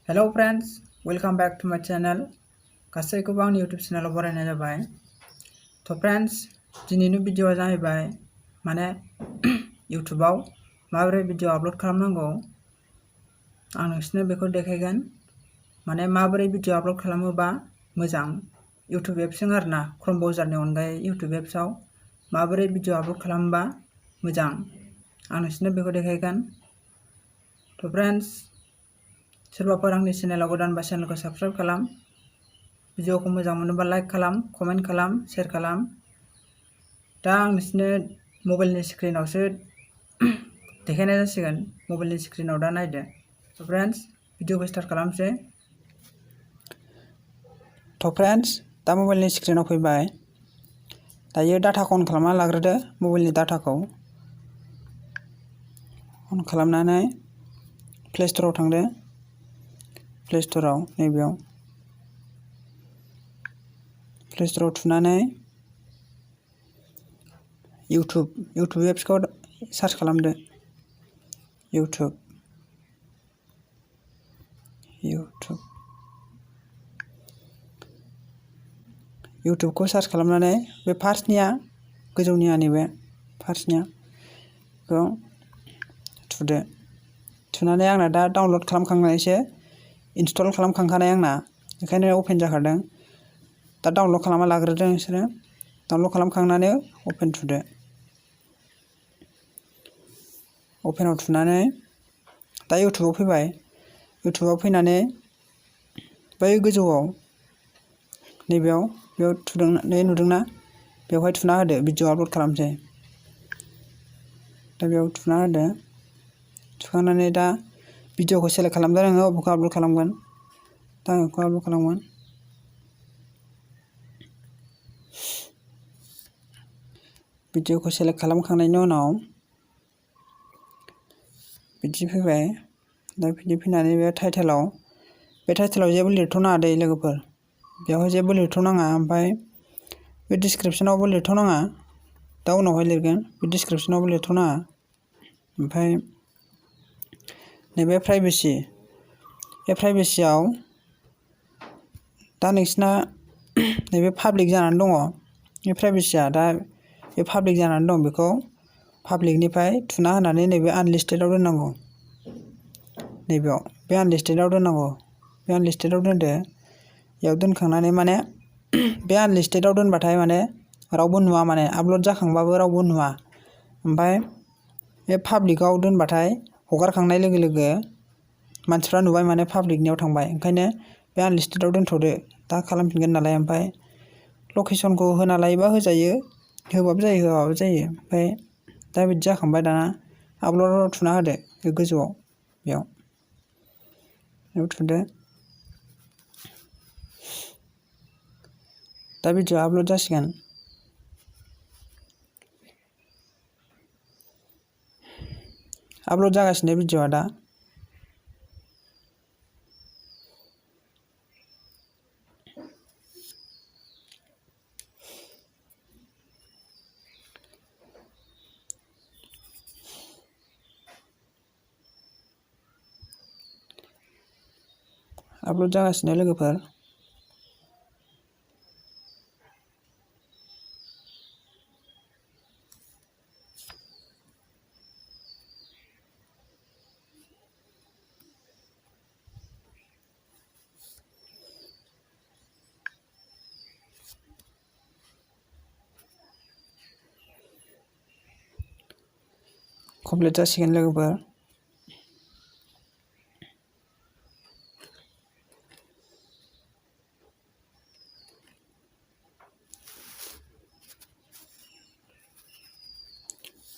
Hello friends, welcome back to my channel. गासैखौबो आंनि YouTube चेनेलाव बरायनाय जाबाय। तो friends, दिनैनि भिडिअआ जाहैबाय माने YouTubeआव माबोरै भिडिअ आपलोड खालामनांगौ आं नोंसिनो बेखौ देखायगोन। माने माबोरै भिडिअ आपलोड खालामोबा मोजां YouTube एप्सजों आरोना क्रोम ब्राउजारनि अनगायै YouTube एप्सआव माबोरै भिडिअ आपलोड खालामोबा मोजां आं नोंसिनो बेखौ देखायगोन। तो फ्रेंड्स, सोरबाफोर आंनि चेनेलाव गोदानबा चेनेलखौ साबस्क्राइब खालाम, भिडिअखौ मोजां मोनोबा लाइक खालाम, कमेन्ट खालाम, शेयार खालाम। दा आं नोंसिनो मबाइलनि स्क्रिनावसो देखायनाय जासिगोन, मबाइलनि स्क्रिनाव दा नायदो। तो फ्रेंड्स, भिडिअखौ स्टार्ट खालामसै। तो फ्रेंड्स, दा मबाइलनि स्क्रिनाव फैबाय। दायो डाटाखौ अन खालामना लाग्रोदो, मबाइलनि डाटाखौ अन खालामनानै प्ले स्ट'राव थांदो। प्ले स्ट'राव नैबेयाव प्ले स्ट'राव थुनानै इउटुब एप्सखौ सार्च खालामदो। इउटुबखौ सार्च खालामनानै बे फार्स्टनिया गोजौनिया नैबे फार्स्टनियाखौ थुदो। थुनानै आंना दा डाउनलड खालामखांनायसो, इनस्टल खालामखांखानाय आंना, बेखायनो अपेन जाखादों। दा डाउनलड खालामना लाग्रोदो नोंसोरो। डाउनलड खालामखांनानै अपेन थुदो। अपेनाव थुनानै दा इउटुबाव फैबाय। इउटुबाव फैनानै बै गोजौआव नैबेयाव थुदोंना नुदोंना, बेवहाय थुना होदो। भिडिअ आपल'ड खालामसै। दा बेयाव थुना होदो। थुखांनानै दा भिडिअखौ सेलेक्ट खालामदो नोङो बबेखौ आपल'ड खालामगोन। दा आं बेखौ आपल'ड खालामगोन। भिडिअखौ सेलेक्ट खालामखांनायनि उनाव बिदि फैबाय। दा बिदि फैनानै बे टाइटेलाव जेबो लिरथ'नाङा दै लोगोफोर, बेवहाय जेबो लिरथ'नाङा। ओमफ्राय बे डिसक्रिपसनावबो लिरथ'नाङा, दा उनावहाय लिरगोन। बे डिसक्रिपसनावबो लिरथ'नाङा। ओमफ्राय नैबे प्राइभेसि, बे प्राइभेसियाव दा नोंसिना नैबे पाब्लिक जानानै दङ। बे प्राइभेसिया दा बे पाब्लिक जानानै दं, बेखौ पाब्लिकनिफ्राय थुना होनानै नैबे आनलिस्टेडआव दोननांगौ। नैबेयाव बे आनलिस्टेडआव दोननांगौ। बे आनलिस्टेडआव दोनदो। बेयाव दोनखांनानै माने बे आनलिस्टेडआव दोनबाथाय माने रावबो नुवा, माने आपल'ड जाखांबाबो रावबो नुवा। ओमफ्राय बे पाब्लिकआव दोनबाथाय हगारखांनाय लोगो लोगो मानसिफ्रा नुबाय, माने पाब्लिकनियाव थांबाय। ओंखायनो बे आनलिस्टेडआव दोनथ'दो, दा खालामफिनगोन नालाय। ओमफ्राय लकेसनखौ होना लायोबा होजायो, होबाबो जायो, होआबाबो जायो। ओमफ्राय दा बिदि जाखांबाय। दाना आपल'डआव थुना होदो, बे गोजौआव बेयाव थुदो। दा भिडिअ आपल'ड जासिगोन। आपल'ड जागासिनो भिडिअआ दा। आपल'ड जागासिनो लोगोफोर। कमप्लिट जासिगोन लोगोफोर।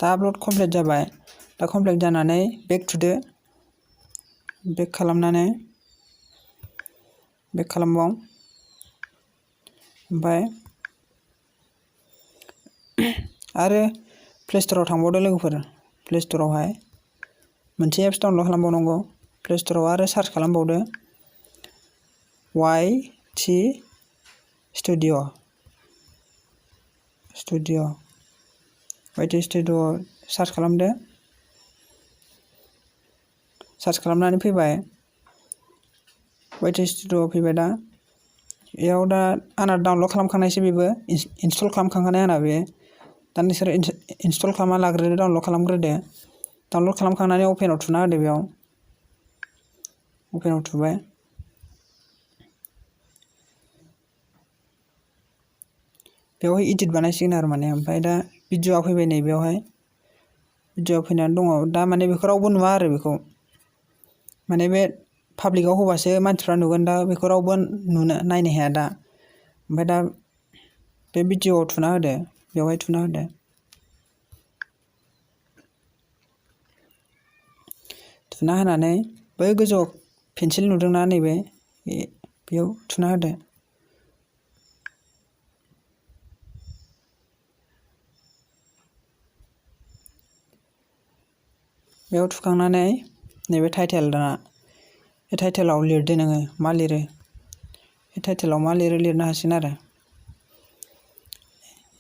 दा आपल'ड कमप्लिट जाबाय। दा कमप्लिट जानानै बेक थुदो। बेक खालामनानै बेक खालामबाव। ओमफ्राय आरो प्ले स्ट'राव थांबावदो लोगोफोर। प्ले स्ट'रावहाय मोनसे एप्स डाउनलड खालामबावनांगौ। प्ले स्ट'राव आरो सार्च खालामबावदो YT studio'. YT studio' search खालामदो। सार्च खालामनानै फैबाय। YT Studio फैबाय दा बेयाव दा आंना डाउनलड खालामखानायसो बेबो इनस्टल खालामखांखानाय आंना बे दा नोंसोर इनस्टल खालामना लाग्रोदो डाउनलड खालामग्रोदो डाउनलड खालामखांनानै अपेनाव थुना होदो बेयाव अपेनाव थुबाय बेवहाय एडिट बानायसिगोन आरो माने ओमफ्राय दा भिडिअआ फैबाय नै बेवहाय भिडिअआ फैनानै दङ दा माने बेखौ रावबो नुवा आरो बेखौ माने बे पाब्लिकआव होबासो मानसिफ्रा नुगोन दा बेखौ रावबो नायनो हाया दा ओमफ्राय दा बे भिडिअआव थुना होदो बेवहाय थुना होदो थुना होनानै बै गोजौआव पेन्सिल नुदोंना नैबे बेयाव थुना होदो बेयाव थुखांनानै नैबे टाइटेल दाना बे टाइटेलाव लिरदो नोङो मा लिरो बे टाइटेलाव मा लिरो लिरनो हासिगोन आरो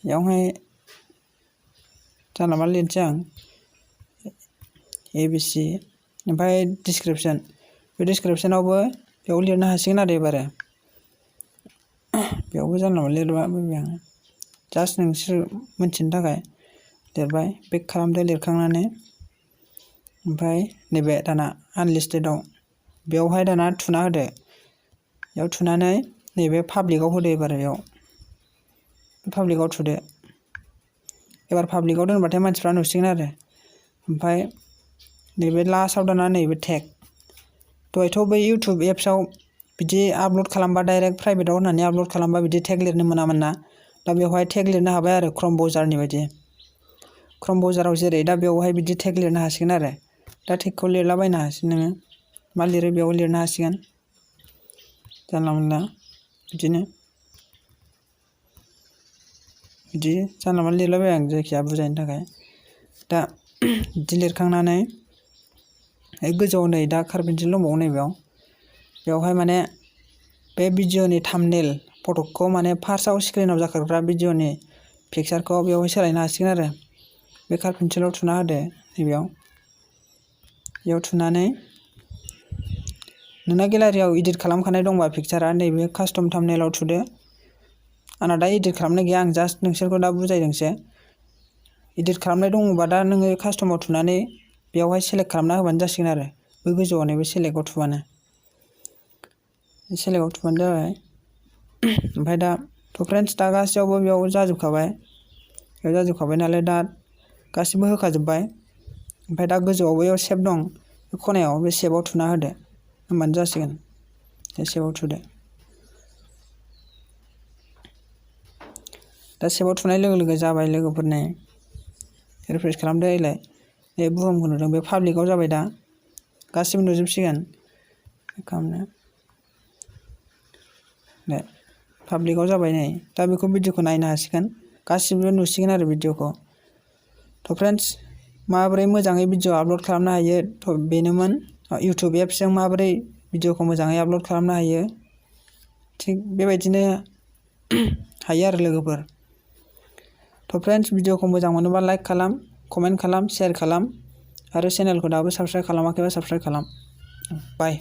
बेयावहाय जानला मानला लिरनोसै आं ABC ओमफ्राय डिसक्रिपसन बे डिसक्रिपसनावबो बेयाव लिरनो हासिगोन आरो एबारो बेयावबो जानला मानला लिरबाय आं जास्ट नोंसोर मिन्थिनो थाखाय लिरबाय बेक खालामदो लिरखांनानै ओमफ्राय नैबे दाना आनलिस्टेडआव बेयावहाय दाना थुना होदो बेयाव थुनानै नैबे पाब्लिकआव होदो एबार बेयाव पाब्लिकआव थुदो एबार पाब्लिकआव दोनबाथाय मानसिफ्रा नुसिगोन आरो ओमफ्राय नैबे लास्टआव दाना नैबे टेग दहायथ' बै इउटुब एप्सआव बिदि आपल'ड खालामबा डाइरेक्ट प्राइभेटाव होनानै आपल'ड खालामबा बिदि टेग लिरनो मोनामोन ना दा बेवहाय टेग लिरनो हाबाय आरो क्रम ब्राउजारनि बायदि क्रम ब्राउजाराव जेरै दा बेवहाय बिदि टेग लिरनो हासिगोन आरो दा टेगखौ लिरलाबायनो हासिगोन नोङो मा लिरो बेयाव लिरनो हासिगोन जानला मोनला बिदिनो बिदि जानला मोनला लिरलाबाय आं जायखिया बुजायनो थाखाय दा बिदि लिरखांनानै गोजौआव नै दा कारपेन्सिल दंबावो नै बेवहाय माने बे भिडिअनि थाम्बनेल फटकखौ माने फार्स्टआव स्क्रिनाव जाखाग्रा भिडिअनि पिक्सारखौ बेवहाय सोलायनो हासिगोन आरो बे कारपेन्सिलाव थुना होदो नैबेयाव बेयाव थुनानै नोंना गेलारियाव इडिट खालामखानाय दंबा पिक्सारा नैबे कास्टम थाम्बनेलाव थुदो आंना दा इडिट खालामनाय गैया आं जास्ट नोंसोरखौ दा बुजायदोंसो इडिट खालामनाय दङबा दा नोङो कास्टमाव थुनानै बेयावहाय सेलेक्ट खालामना होबानो जासिगोन आरो बै गोजौआव नैबे सेलेक्टआव थुबानो सेलेक्टआव थुबानो जाबाय ओमफ्राय दा फ्रेन्ड्स दा गासैयावबो बेयाव जाजोबखाबाय नालाय दा गासिबो होखाजोब्बाय ओमफ्राय दा गोजौआव बैयाव सेभ दं बे खनायाव बे सेभआव थुना होदो होमबानो जासिगोन बे सेभआव थुदो दा सेभआव थुनाय लोगो लोगो जाबाय लोगोफोरनि रिफ्रेस खालामदो एलाय बे बुहुमखौ नुदों बे पाब्लिकआव जाबाय दा गासिबो नुजोबसिगोन खालामनो दे पाब्लिकआव जाबाय नै दा बेखौ भिडिअखौ नायनो हासिगोन गासिबो नुसिगोन आरो भिडिअखौ थ' फ्रेन्ड्स माबोरै मोजाङै भिडिअ आपल'ड खालामनो हायो थ' बेनोमोन इउटुब एप्सजों माबोरै भिडिअखौ मोजाङै आपल'ड खालामनो हायो थिग बेबायदिनो हायो आरो लोगोफोर थ' फ्रेन्ड्स भिडिअखौ मोजां मोनोबा लाइक खालाम कमेन्ट खालाम शेयार खालाम आरो चेनेलखौ दाबो साबस्क्राइब खालामाखैबा साबस्क्राइब खालाम बाय